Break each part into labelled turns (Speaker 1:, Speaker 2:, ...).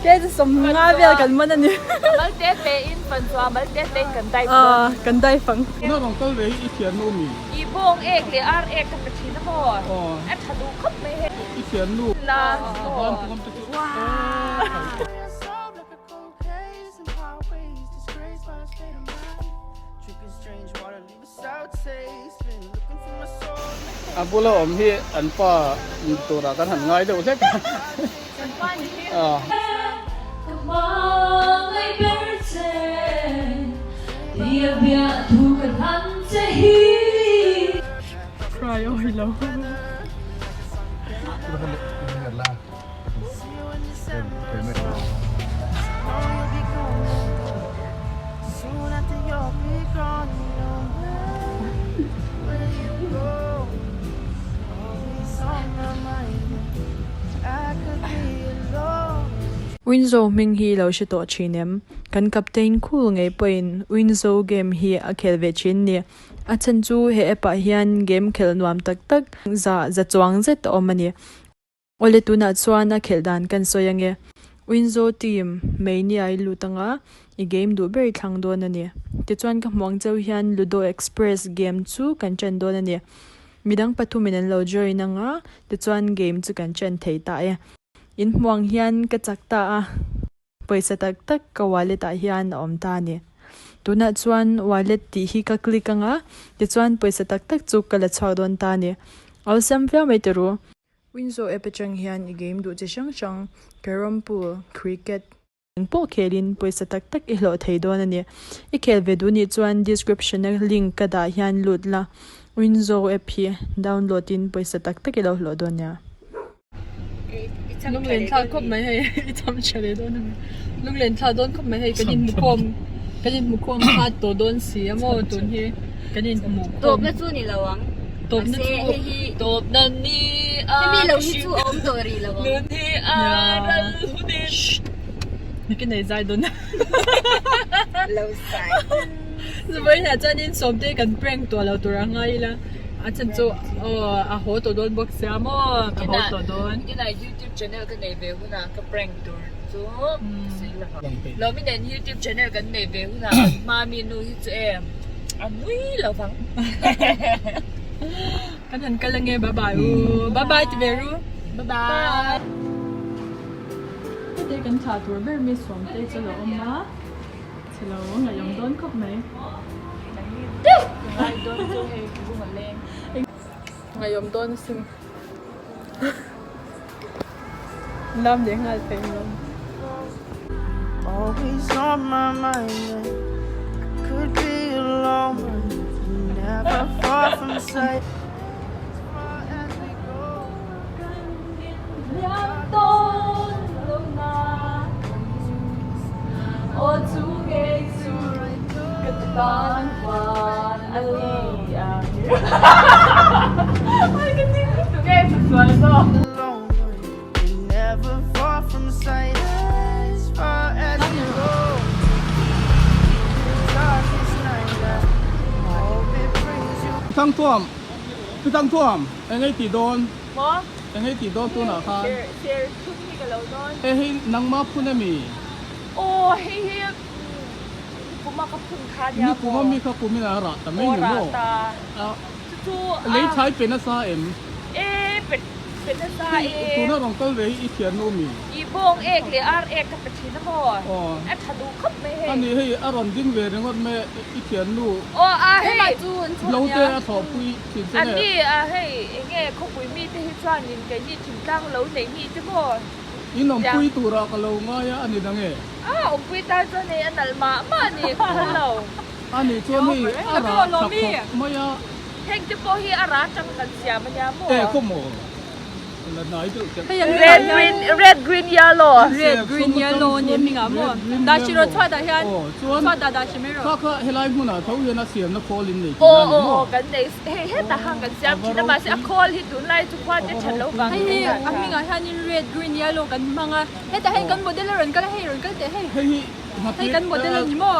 Speaker 1: Kei chu 50 vel kan man a ni.
Speaker 2: Mal te te in fan chu a mal te te in kan dive dawn.
Speaker 1: Kan dive ang.
Speaker 3: Tuna rawn kal ve hi i thiannu mi?
Speaker 2: I bawng ek leh ar ek ka pe thin a maw? A tha duh khawp mai hei.
Speaker 3: I thiannu
Speaker 2: La.
Speaker 3: A ban pawm te chu aw. A bula awm hi an pa turah kan han ngai deuh hlek a.
Speaker 1: Winzo hming hi lo hre tawh thin em? Kan captain cool ngei pawhin Winzo game hi a khel ve thin ni. A chhan chu he app ah hian game khelh nuam tak tak za za chuang zet a awm a ni. Awle tunah chuan a khelh dan kan sawi ange. Winzo team mai ni a i lut anga i game duh ber i thlang dawn a ni. Tichuan ka hmuang cheu hian Ludo Express game chu kan ṭan dawn a ni. Midang pathumin an lo join anga tichuan game chu kan ṭan thei ta e. In hmuang hian ka chak ta a. Pawisa tak tak ka wallet ah hian a awm ta a ni. Tunah chuan wallet tih hi ka click anga, tichuan pawisa tak tak chu ka la chhuak dawn ta a ni. Awlsam viau mai tawh. Winzo app atang hian i game duh chi hrang hrang, carrom pool, cricket, eng pawh khelin pawisa tak tak i hlawh thei dawn a ni. I khel ve duh nih chuan description a link ka dah hian lut la, Winzo app hi download in pawisa tak tak i lo hlawh dawn nia. Lunglen thlak khawp mai hei i cham tha leh dawn a ni lunglen thlak dawn khawp mai hei kan inhmu khawm kan inhmu khawm khat tawh dawn si a maw tun hi kan inhmu khawm
Speaker 4: tawpna chu ni lo ang
Speaker 1: tawpna chu
Speaker 4: hei hi
Speaker 2: tawpna ni a
Speaker 4: hemi lo hi chu a awm tawh rih lo ang
Speaker 2: nun hi a ral hunin
Speaker 1: nakin ei zai dawn
Speaker 4: lo sai
Speaker 1: Vawiinah chuanin Sawmte kan prank tawh lo tur a ngai ila a chhan chu aw a haw tawh dawn bawk sia maw ka haw tawh dawn.
Speaker 2: Tunah youtube channel ka nei ve hunah ka prank tur chu ka sawi lo ang. Lawmi nen youtube channel kan nei ve hunah kan hma mi nu hi chu em a nui lo vang.
Speaker 1: Kan han kal ange bye bye u bye bye ti ve ru.
Speaker 2: Bye bye.
Speaker 1: Heti kan thlah tur ber mi Sawmte chu lo awm a. Chhe lo ngaihawm dawn khawp mai.
Speaker 2: Ngai dawn chu hei bung a leng.
Speaker 1: Ngaihawm dawn asin. Lam leh nghal thei lo.
Speaker 5: Always on my mind I could be alone but never far from sight. Never far from sight as far as we go. Darkest night, I hope it brings you.
Speaker 3: Thangthuam, Pi Thangthuam, eng ei tih dawn?
Speaker 2: Maw?
Speaker 3: Eng ei tih dawn tunah khan?
Speaker 2: Ser, ser thum hi ka lo dawn.
Speaker 3: Hei hi nangma phun ami?
Speaker 2: Aw, hei hi nikuma ka phun kha nia maw?
Speaker 3: Nikuma mi kha kumin a rah ta mai ni maw?
Speaker 2: Aw rah ta. Chu chu a.
Speaker 3: Lei chhai pe nasa em?
Speaker 2: E, pe pe nasa e.
Speaker 3: Tuna rawn kal ve hi i thiannu mi?
Speaker 2: I bawng ek leh ar ek ka pe thin a maw?
Speaker 3: Aw.
Speaker 2: A tha duh khawp mai hei.
Speaker 3: Ani hei a rawn ding ve ringawt mai i thiannu.
Speaker 2: Aw a hei.
Speaker 3: Lo te a thawhpui thin che nge?
Speaker 2: Ani a hei enge khawpui mi te hi chuanin keini thingtlang lo neih ni te maw?
Speaker 3: In awmpui turah ka lo ngai a a ni dang e.
Speaker 2: A awmpui tan chuan hei a nalh mah mah a ni ka phal lo.
Speaker 3: A nih chuan hei a rah tha khawp mai a.
Speaker 2: Heng te pawh hi a rah atang kan siam a nia maw?
Speaker 3: E khaw maw? La hnai deuh tep.
Speaker 2: Red green red green yellow.
Speaker 1: Red green yellow a ni hming ah maw? Dahri rawh chhuat ah hian chhuat ah dahri mai rawh.
Speaker 3: Kha kha helai hmunah tho hian a siamna khawl in nei tih na ni maw?
Speaker 2: Aw aw kan nei hei hetah khan kan siam thin a mahse a khawl hi tunlai chu khua te that lo vang
Speaker 1: Hei hi a hming ah hianin red green yellow kan hmang a hetah hian kan model a rawn kal a hei rawn kal teh hei
Speaker 3: Hei hi
Speaker 1: hei kan model a ni maw?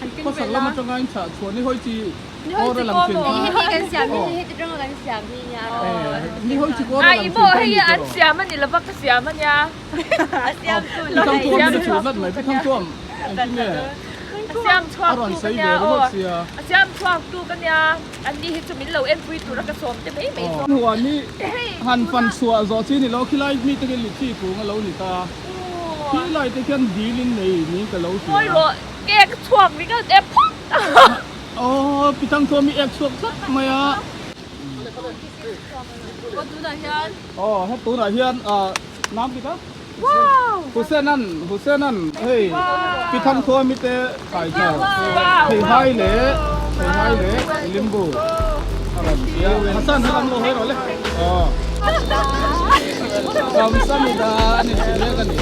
Speaker 1: Han ken
Speaker 3: Khawsak
Speaker 1: vel
Speaker 3: lam
Speaker 1: a.
Speaker 3: atanga in chah chhuah ni hawi chi. Kawr a lang thin.
Speaker 4: Hei kan siam hi heti tanga kan siam hi nia.
Speaker 3: Ni hoi chi kawr a lang thin.
Speaker 2: Ai maw hei an siam ani lova ka siam ania.
Speaker 4: A siam tu
Speaker 3: Pi thang tuam hi chu nat mai pi thang tuam engtin nge
Speaker 2: A siam chhuak
Speaker 3: a rawn
Speaker 2: tu ka
Speaker 3: sawi
Speaker 2: nia
Speaker 3: ve
Speaker 2: aw.
Speaker 3: ringawt sia.
Speaker 2: A siam chhuak tu ka nia an ni hi chu min lo enpui tura ka sawm te mai mai zawk.
Speaker 3: Huan hi han fan chhuah zawh chi ni lo khilai mi te khi litchi kung a lo ni ta. Khilai te khian dil in nei niin ka lo hria.
Speaker 2: Ngawi rawh cake chhuak ringawt e phawt.
Speaker 3: Aw pi thang chuan mi ek chhuak tlat mai a.
Speaker 1: Aw tunah hian.
Speaker 3: Aw he tunah hian nam dik a. Husenan Husenan hei pi thang chuan mi te kai chho thei hai leh thei hai leh limbu a rawn ti a. Hasan helam lo hawi rawh le. Aw. Kamsamida a ni tih mek a ni.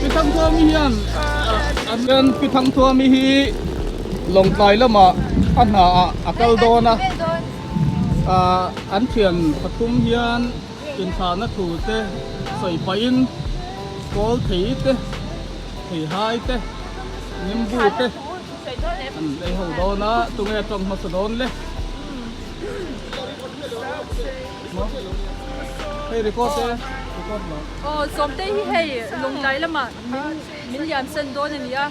Speaker 3: Pi thang chuan mi hian an pi thang chuan mi hi. Lawngtlai lamah a hna ah a kal dawn a, ah an thian pathum hian inthahna thu te sawi pahin kawl thei te, theihai te, nimbu te an ei ho dawn a, tunge a tawng hmasa dawn le? Maw? Hei record te, record lo.
Speaker 1: Aw Sawmtei hi hei Lawngtlai lamah min min liam san dawn a ni a.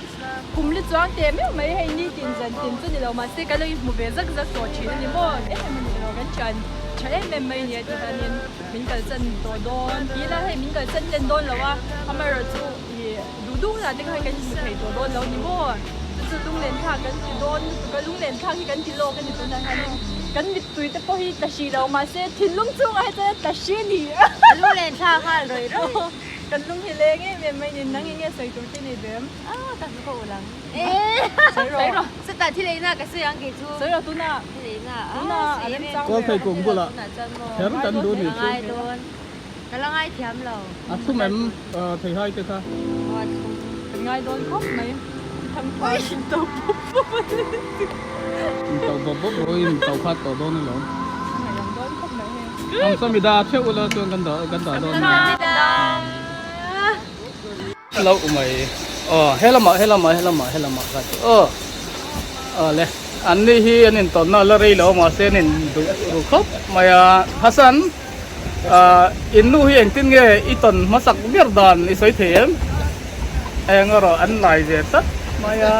Speaker 1: Kum li chuang teh meuh mai hei ni tin zan tin chu ni lo mahse ka lo inhmu ve zak zak tawh thin a ni maw em em a ni lo kan thian tha em em mai a nia tihianin min kalsan tawh dawn ti ila hei min kalsan hlen dawn lo a amaherawhchu ih duh duh hunah te kha kan inhmu thei tawh dawn lo a ni maw chu chu lunglen thlak kan ti dawn lutuk a lunglen thlak hi kan ti lawk a ni tunah hianin kan mittui te pawh hi tla hrih lo mahse thinlung chungah hi chuan a tla hri a ni
Speaker 4: lunglen thlak nghal rawih rawih.
Speaker 1: Kan lung hi leng em em mai nin nang enge sawi tur te nei ve em?
Speaker 4: Ah ka hmu ka ul ang.
Speaker 1: Sawi rawh.
Speaker 4: Chutah thil eina ka sawi ang kei chu.
Speaker 1: Sawi rawh tuna.
Speaker 4: Thil eina
Speaker 1: tuna a rem chang
Speaker 3: Kawl thei kum bulah kher kan duh ni
Speaker 4: chu. Ngai dawn. Ka la ngai thiam lo.
Speaker 3: A thum em thei hai te kha.
Speaker 4: Aw a thum.
Speaker 1: Kan ngai dawn khawp mai. Thang thar in to bawp bawp a ni.
Speaker 3: In to bawp bawp rawh in to khat tawh dawn alawm.
Speaker 1: Ngai ang dawn khawp mai hei.
Speaker 3: Kamsamida theuh ula chuan kan dah kan dah dawn nia. Lo mai aw helamah helamah helamah helamah ka ti aw aw le an ni hi an intawnna la rei lo mahse an in duh ru khawp mai a Hasan ah in nu hi engtin nge i tawn hmasak ber dan i sawi thei em eng erawh an lai ve tlat mai a.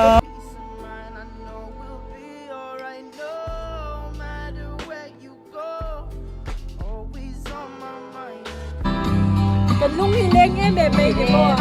Speaker 1: Kan lung hi leng em em mai ni maw?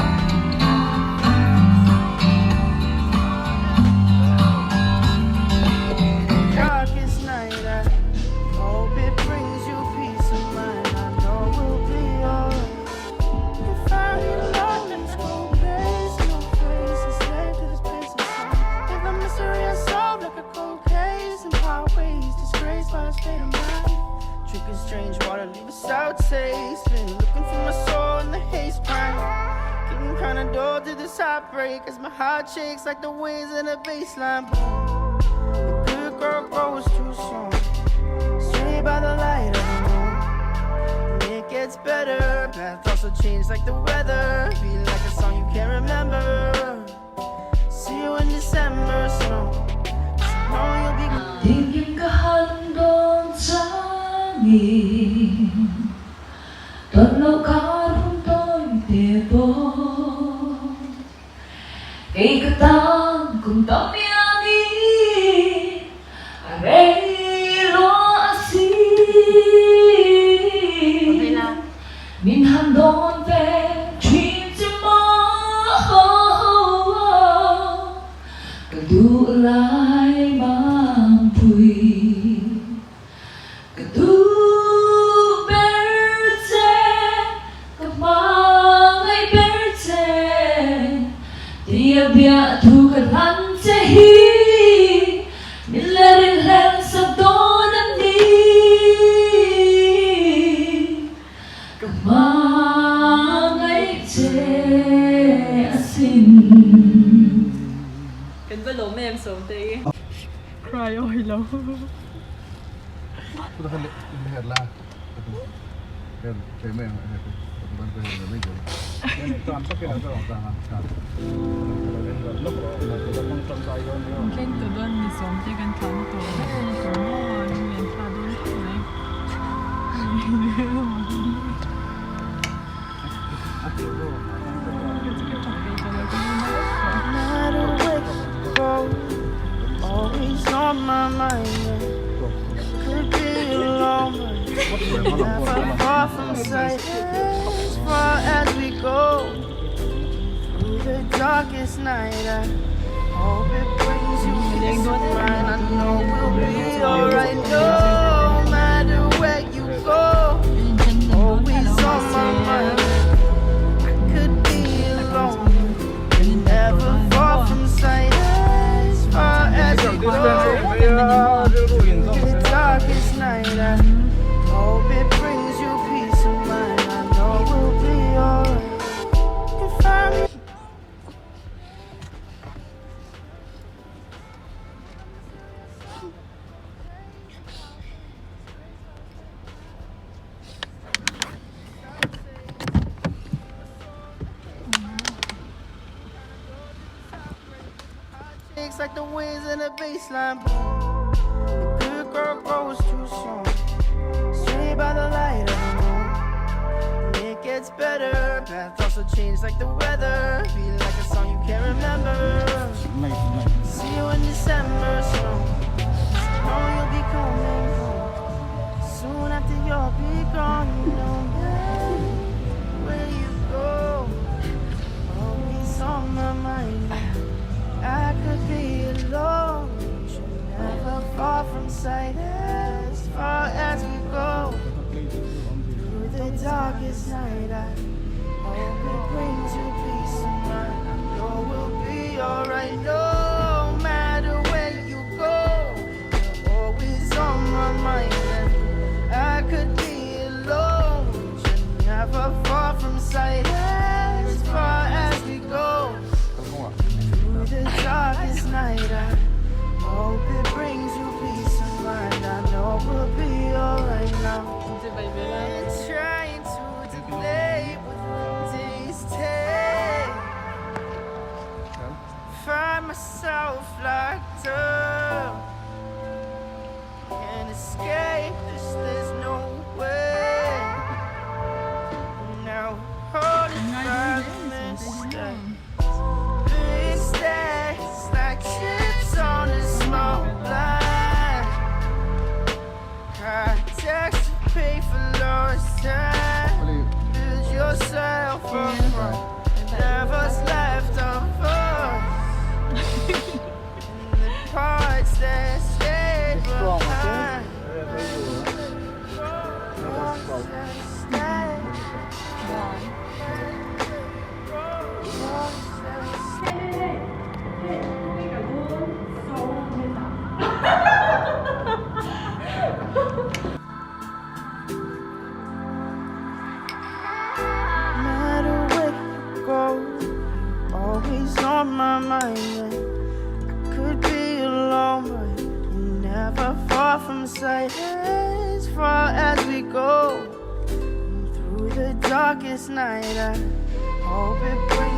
Speaker 6: Tinkim ka han dawn changin Tawn loh kar hun tawi te pawh Kei ka tan kum tam iangin a rei lua a si Min han dawn ve thin che maw Ka duh lai mangpui Ka duh ber che ka hmangaih ber che Tia biahthu ka hlan che hi Min la rinhlelh sak dawn a ni. Ka hmangaih che asin.
Speaker 1: Kan va lawm em Sawmtei. Cry awi lo. Thleng tawh dawn mi sawm te kan thlahna tur ber a ni tawh maw a lunglen thla dawn khawp mai.